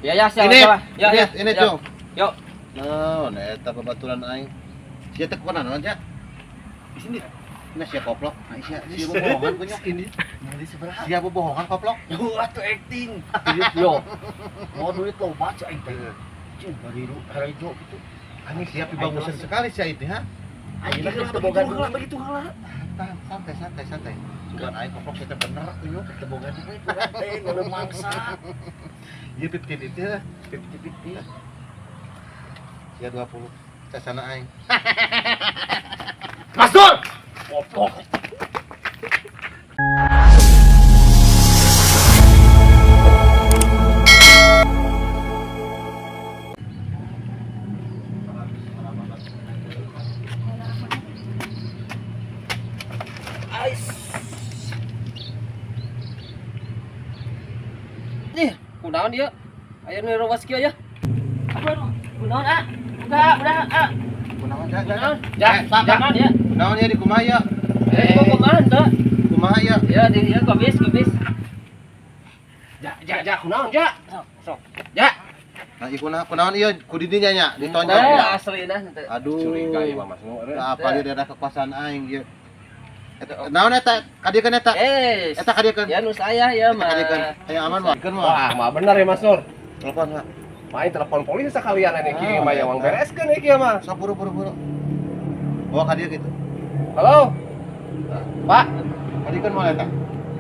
Ya ya, siap, Ini, siap. Ya ini, ya. ini, Ya. Cung. Yuk. Naon eta babaturan aing. Sia teh kunaon aja? Di sini. Nah, sia koplok. Nah, sia sia bobohongan kunyok. Ini beli seberapa? Sia bobohongan koplok. Yo, atuh acting. Yo. Mau duit loba cek aing teh. Cing bari harijo gitu. Anjing siap dibangusin sekali sia itu, ha? Aing geus teu boga duit begitu heula. Santai, santai, santai. Sugan aing koplok sia teh bener kunyuk. Teu boga duit urang teh ngeuleuh mangsa. Ieu 50 itu ya. 50-50. Sia 20. Sasana aing. Mas Nur. Goblok. Ais. Nih, kunaon dia? Aya nu ruas kieu ya. Aduh, aduh. Kunaon, ah? Udah, udah, ah. Kunaon ja? Kunaon? Ja, Jangan ya. Kunaon ya di kumaha ya? Eh, kok kumaha teu? Kumaha ya? Ya, di ya kobis, kobis. Ja ja ja kunaon ja? Sok, sok. Ja. Nah, ieu kunaon kunaon ieu ku di dinya nya ditonjok. Eh, Ya. asli nah teu. Aduh. Curiga ieu mah Mas Nur. Nah, apa di daerah kekuasaan aing ieu. Eta naon eta? Kadiekeun eta? Eh, Eta kadiekeun. ya nu saya ya Eta mah. kadiekeun. Aya aman mah. Kadiekeun mah. Wah, mah bener ya Mas Nur. Telepon mah. Main telepon polisi sekalian ini kieu Ah, mah yang eta. bereskeun ieu mah. Sok buru buru buru. Bawa ka dieu gitu. Halo. Pak, Kadiekeun moal eta.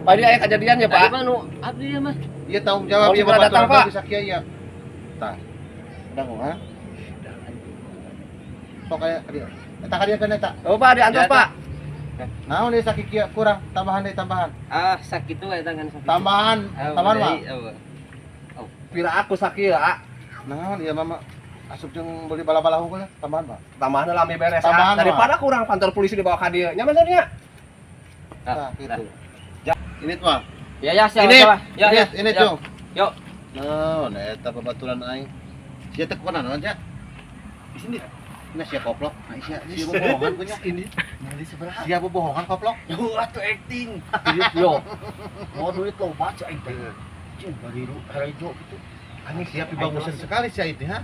Pak ini aya kejadian ya, Tadi Pak. mah nu abdi ya mah. Ieu tanggung jawab Mau ieu segera datang, babaturan Pak. bisa kieu ieu. Tah. Udah ha? Sok aya ka dieu. Eta kadiekeun eta. Oh, Pak, diantos, Ya, Pak. Naon ieu sakit kieu kurang tambahan deui tambahan. Ah, sakit tuh eta kan sakit. Tambahan, Ah, tambahan mah. deui, oh. Pira aku sakieu, ah. Naon ieu mah asup jeung beli bala-bala hungkul ya, tambahan mah. Tambahan lami beres. ah. Tambahan, Daripada kurang kantor polisi dibawa ka dieu. Nya Mas Nur nya. Nah, gitu. Ini tuh mah. Ya ya, siap, Ini, siap. Ya ini, ya. ini Ya. Cung. Yuk. Naon eta babaturan aing. Sia teh kunaon aja? Di sini. Nah, sia koplok. Nah, sia sia bobohongan kunyok. Ini beli seberapa? Sia bobohongan koplok. Yo, atuh acting. Yo. Mau duit loba cek aing teh. Cing bari harijo gitu. Anjing siap dibangusin sekali sia itu, ha?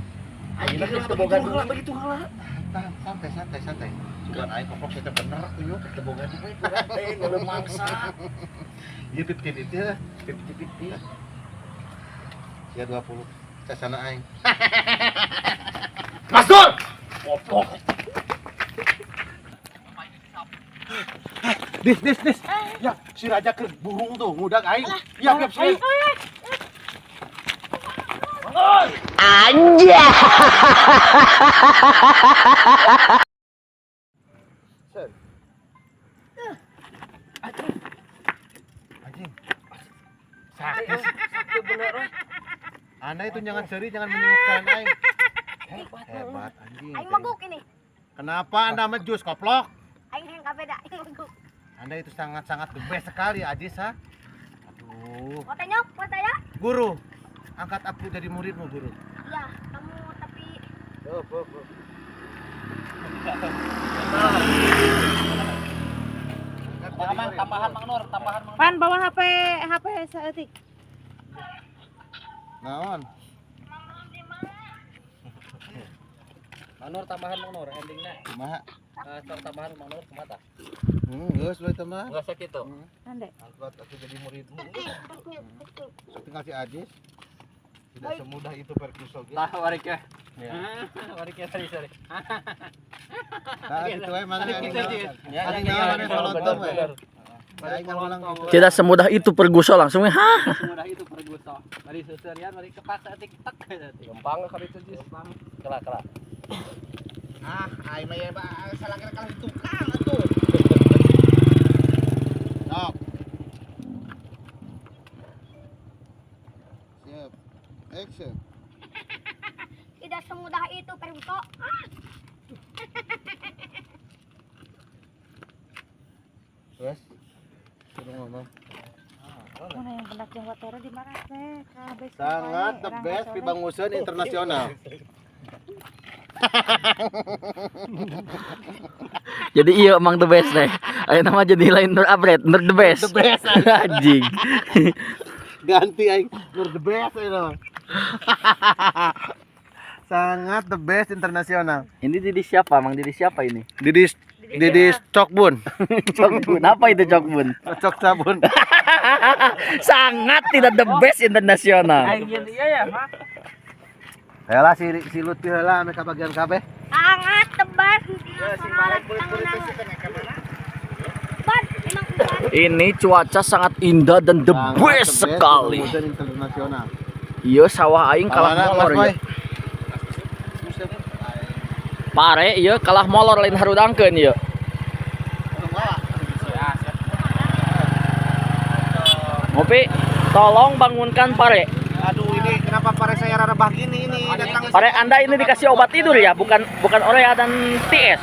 Aing geus teu boga duit begitu heula. Santai, santai, santai. Sugan aing koplok sia teh bener kunyuk. Teu boga duit urang teh ngeuleuh mangsa. Ieu 50 itu ya. 50-50. Sia 20. Sasana aing. Mas Nur. Goblok. Dis, dis, dis. Ya, si raja ke burung tuh ngudag aing. Ya, siap, siap. Anjay. Anjing. Sakit. Sakit bener weh. Anda itu jangan seri, jangan menyingkirkan aing. Hebat. Hebat anjing. Aing maguk ini. Kenapa Anda mejus koplok? Aing yang kabeda, aing maguk. Anda itu sangat-sangat the best sekali, Ajis, ha? Aduh. Mau tanya, mau tanya? Guru, angkat aku jadi muridmu, guru. Ya, kamu tapi Tambahan, tambahan Mang Nur, tambahan Mang Nur. Pan bawa HP HP saeutik. Naon? Mang Nur tambahan Mang Nur endingna. Kumaha? Eh, tambahan Mang Nur kumaha tah? Geus we tambah. Enggak sakit tuh. Ande. Angkat aku jadi muridmu. Tinggal si Ajis. Tidak semudah itu Ferguson. Tah warik ya. Warik ya, sorry, sorry. Nah, gitu we mana Gitu, anjing. Ya, Anjing ya, naon ya, mana ya, tolong we. bener. Aing ngulang gitu. Tidak semudah itu Perguso langsung hah. Semudah itu Ferguson. Mari susurian, mari kepaksa tik tak gitu. Gampang ka ditu, Jis. Kela kela. Ah, aing mah ya salah kira kalah di tukang atuh. Sok. Siap. Action. tidak semudah itu Perbuto. Terus suruh ngomong. Mana yang benak jeung watore di mana teh? Kabeh Sangat the best pibanguseun internasional. Jadi iya emang the best deh. Ayo nama jadi lain Nur Upgrade, Nur the best. The best. Anjing. Ganti aing Nur the best aing. Sangat the best internasional. Ini Didi siapa? Mang Didi siapa ini? Didi Didi Cokbun. Cokbun. Apa itu Cokbun? Cok sabun. Sangat tidak the best internasional. Iya ya, Pak. Helah si Lutfi heula ame ka bagian kabeh. Sangat the best internasional. Ini cuaca sangat indah dan the best sekali. Iya sawah aing kalah molor ya. Pare iya kalah molor lain harudangkeun ieu. Ngopi, tolong bangunkan pare. Aduh ini kenapa pare saya rada rebah gini ini datang. Pare Anda ini dikasih obat tidur ya, bukan bukan Orea dan TS.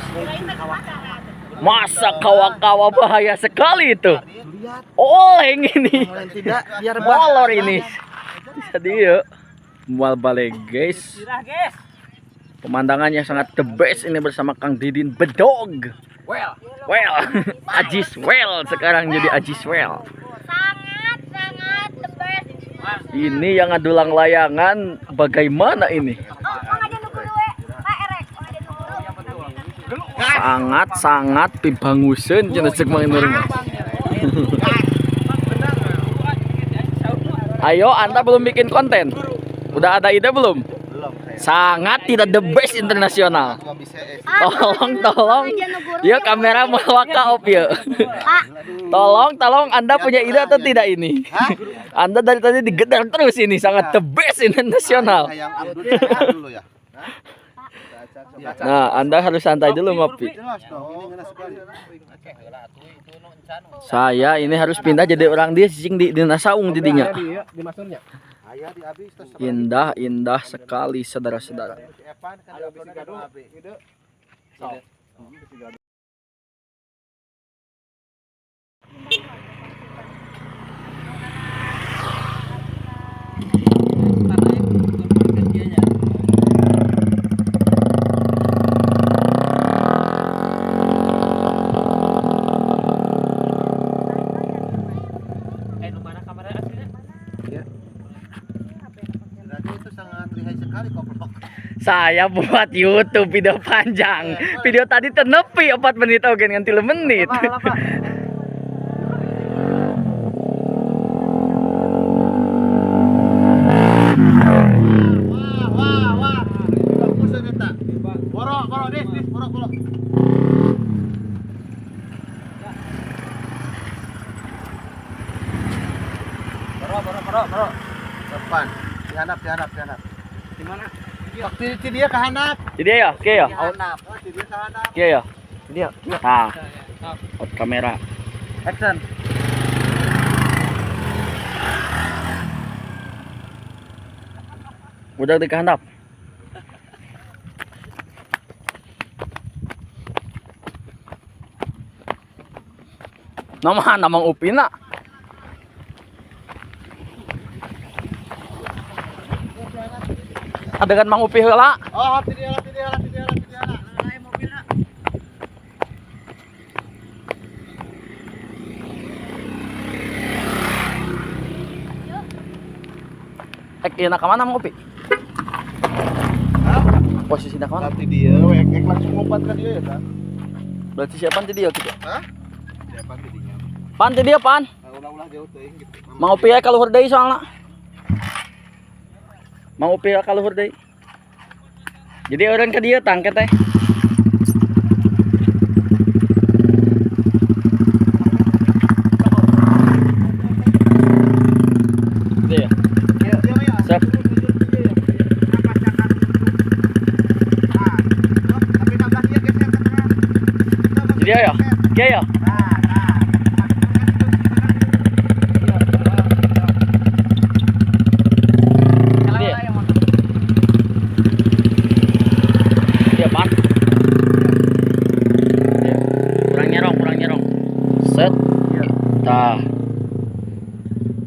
Masa kawa-kawa bahaya sekali itu. Oleng ini. Tidak, biar molor ini. Bisa dia. Mual balik guys. Pemandangannya sangat the best ini bersama Kang Didin Bedog. Well, well, Ajis well sekarang jadi Ajis well. Sangat sangat the best. Ini yang ngadulang layangan bagaimana ini? Sangat sangat pibanguseun cenah ceuk Mang Nur. Ayo, Anda belum bikin konten? Udah ada ide belum? Belum. Sangat tidak the best internasional. Tolong, tolong. Ya kamera mau waka op ya. Tolong, tolong Anda punya ide atau tidak ini? Anda dari tadi digedar terus ini sangat the best internasional. Nah, Anda harus santai dulu ngopi. Saya ini harus pindah jadi orang dia sing di Nasaung jadinya. Indah, indah sekali saudara-saudara. Saya buat YouTube video panjang. Video tadi tenepi 4 menit oke ngan 3 menit. Wah, wah, wah. Bagus eta. Boro, boro, des, des, boro, boro. Boro, boro, boro, boro. Depan. Dihanap, dihanap, dihanap. Di mana? Waktu dia ke handap. Jadi ya, oke ya. Oke ya. Dia. Nah. Out kamera. Action. Udah di kehandap. Nama nama Upina. Adegan Mang Upi heula. Oh, ti dia, ti dia, ti dia, ti dia. Nah, mobilna. Ek ieu ka mana Mang Upi? Posisina ka mana? Ti dia we ek langsung lompat ka dia ya, ta. Berarti siapa ti dia kitu? Hah? Siapa ti dinya? Pan ti dia, pan. Ulah-ulah jauh teuing gitu. Mang Upi aya ka luhur deui soalna. Mang Upi ka luhur deui. Jadi orang ke dia tangke teh. Iya. Siap. Jadi ayo. Oke ya. Kurang nyerong. Set. Tah.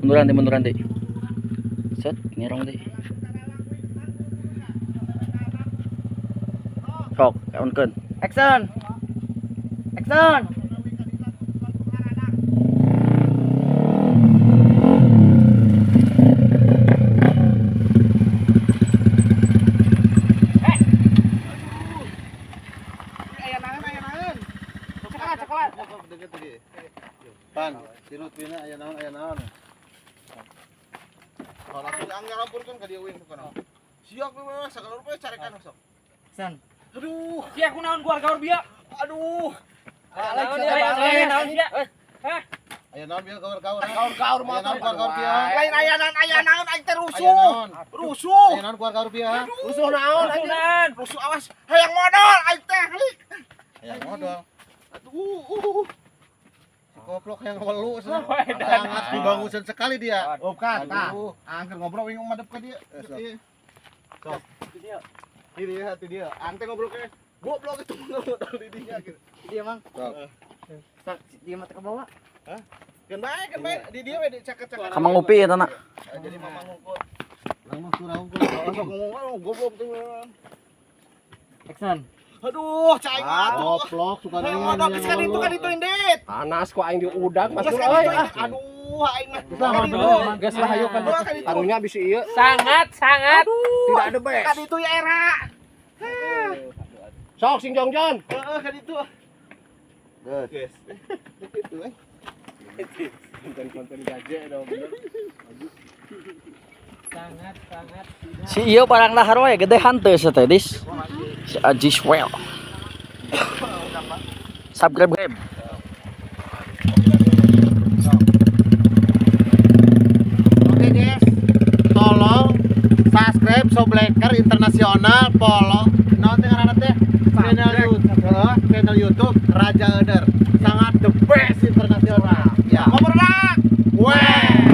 Munduran deh. Set, nyerong deh. Sok, onkeun. Action. Action. Aya naon, aya naon. Oh, langsung ang ngarampurkeun ka dieu uing pokona. Siap we mah sagala rupa carekan sok. San. Aduh, Sia kunaon gua gaur bieu? Aduh. Naon ya? Aya naon sia? Hah? Aya naon bieu gaur-gaur? Gaur-gaur Aya naon gaur-gaur bieu? Lain aya naon, aya naon aing teh Aya rusuh. naon? Rusuh. Aya naon gaur-gaur bieu? Rusuh naon anjing? Naon? Rusuh awas hayang modal aing teh kali. Hayang modal. Aduh. Si koplok yang welu sangat dibangusan sekali dia. Oh, kan, tah. Aduh. Angker ngobrol wing madep ka dia. Eh, sok. Iya. Sok. Di dia, hati dia. Ang teh ngobrol ke goblok itu modal di dia gitu. Dia mang. Sok. Sok dia mata ke bawah. Keun bae, keun bae. Di dia we di caket-caket. Ka Mang Upi eta na. Jadi mamang ngumpul. Langsung surah unggul. Langsung ngomong, oh, goblok tuh. Action. Aduh, cai mah. Koplok suka Hayang modal geus kan itu kan itu indit. Panas kok aing diudag Geus masuk kan euy itu ah. indit. Aduh, aing mah. Lah, Kan itu. Geus lah ayo kan. Aduh, kan itu. Karunya bisi ieu. Sangat sangat Tidak ada best. Kan itu ya era. Sok sing jongjon. Heeh, kan itu. Geus. Geus. Itu eh. Konten-konten gaje dong. Sangat sangat Si ieu barang dahar wae gede hanteu sia teh dis. Si Ajis well. Subscribe. Oke guys, tolong subscribe Sobleker Internasional, follow naon teh ngaranna teh channel YouTube, heeh, channel YouTube Raja Eder. Sangat the best internasional. Ya. Ngobrol Well.